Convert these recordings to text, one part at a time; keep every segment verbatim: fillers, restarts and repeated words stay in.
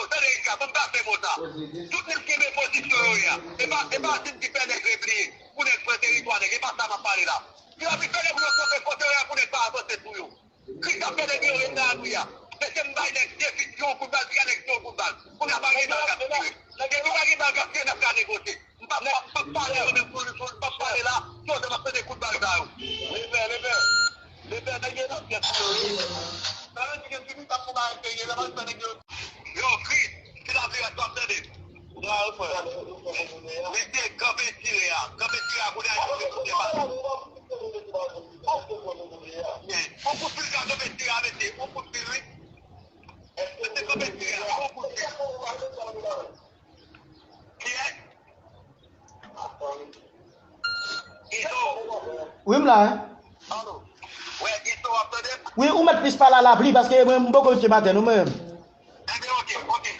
yo, tande Iska, ban m pase mo sa. Tout nèg kenbe pozisyon yo ye a. E pa, e pa Sid ki fè nèg repliye, pou nèg pran teritwa nèg, e pa sa m ap pale la. Yo ap fè nèg yo kanpe kote yo ye a pou nèg pa avanse sou yo. Kris ap fè nèg yo ret nan abri a. Mesye, m bay nèg de fit yon kout bal, piga nèg yon kout bal. Kounye a pa gen bal k ap tire. Depi pa gen bal k ap tire, n ap ka negosye. M p ap, m p ap pale yo menm sou, sou, m p ap pale la, sou otan m ap tande kout bal sa yo. Lepè, lepè. Lepè, nèg yo nan pyès yo, wi. Sa vle di ke si nou t ap fè bagay serye, lè m al fè nèg yo. Yo, Kris, si la pli rès w ap tande. Mesye, kanpe tire a. Kanpe tire a, kounye a, yo se kote bal. On kout pil ka kanpe tire a, mesye. On kout pil, wi. Mesye, kanpe tire a, on kout pil. Kiyès? Izo. Wi, m la, hein. Alo. Wè, Izo, w ap tande m? Wi, ou mèt plis pale a lapli, paske mwen, m poko rive maten, non, mwen menm. Enben, oke, oke.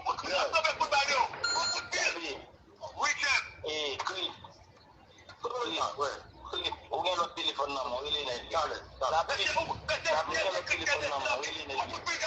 Yon kout pil, ap tonbe kout bal yo. Yon kout pil. Wicked. E, Chris. Chris. Chris, ou gen lòt telefòn nan men w, rele nèg yo. Talè, talè. Gaby, ou gen lòt telefòn nan men w, rele nèg yo.